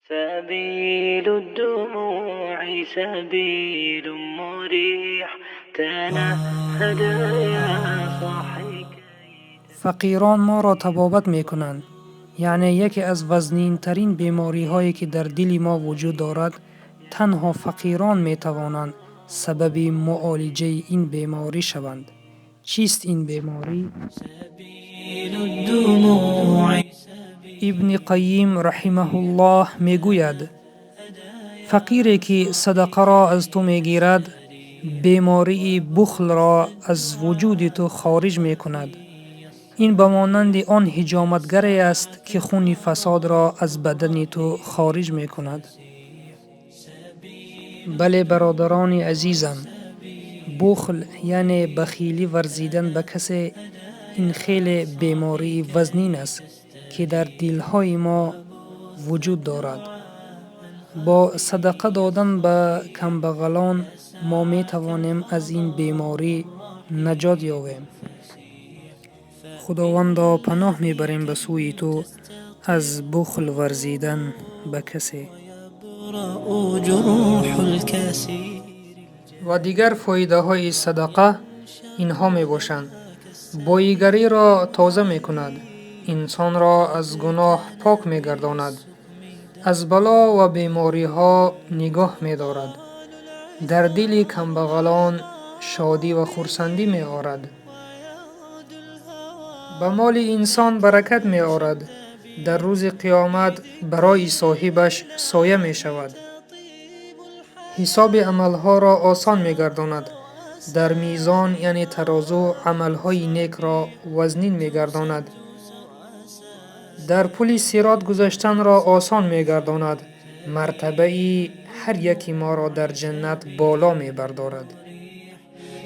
سبيل الدموع سبيل مريح تنهد يا صاحي. Фақирон моро табобат мекунанд, яъне яке аз вазнинтарин бемориҳое, ки дар дили мо вуҷуд дорад, танҳо фақирон метавонанд сабаби муолиҷаи ин беморӣ шаванд. Чист ин беморӣ? سبيل الدموع. Ибни Қайим раҳимаҳуллоҳ мегӯяд: фақире, ки садақаро аз ту мегирад, бемории бухлро аз вуҷуди ту хориҷ мекунад. Ин ба монанди он ҳиҷоматгаре аст, ки хуни фасодро аз бадани ту хориҷ мекунад. Бале, бародарони азизам, бухл, яъне бахилӣ варзидан ба касе, ин хеле бемории вазнин аст, ки дар дилҳои мо вуҷуд дорад. Бо садақа додан ба камбағалон мо метавонем аз ин беморӣ наҷот ёбем. Худовандо, паноҳ мебарем ба сӯи ту аз бухл варзидан ба касе. يبرأ جرح الكسير. Ва дигар фоидаҳои садақа инҳо мебошанд: боигариро тоза мекунад, инсонро аз гуноҳ пок мегардонад, аз бало ва бемориҳо нигоҳ медорад, дар дили камбағалон шодӣ ва хурсандӣ меорад, ба моли инсон баракат меорад, дар рӯзи қиёмат барои соҳибаш соя мешавад, ҳисоби амалҳоро осон мегардонад, дар мизон, яъне тарозу, амалҳои некро вазнин мегардонад, дар пули сирот гузаштанро осон мегардонад, мартабаи ҳар яки моро дар ҷаннат боло мебардорад.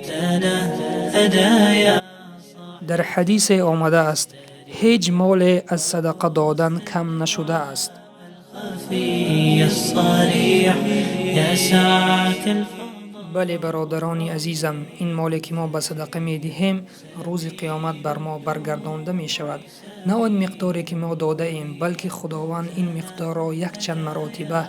تنهد يا Дар ҳадисе омадааст: ҳеҷ моле аз садақа додан кам нашудааст. خفي الصريح يسعك الفضاء. Бале, бародарони азизам, ин моле, ки мо ба садақа медиҳем, рӯзи қиёмат бар мо баргардонда мешавад. На он миқдоре, ки мо додаем, балки Худованд ин миқдорро якчанд маротиба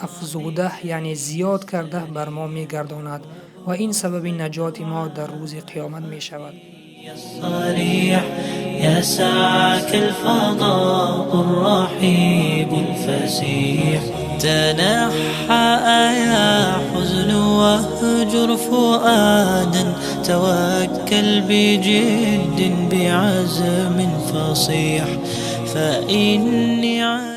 афзуда, яъне зиёд карда бар мо мегардонад ва ин сабаби наҷоти мо дар рӯзи қиёмат мешавад. الصريح يسعك الفضاء الرحيب الفسيح. تنحى يا حزن واهجر فؤادا، توكل بجد بعزم فصيح، فإني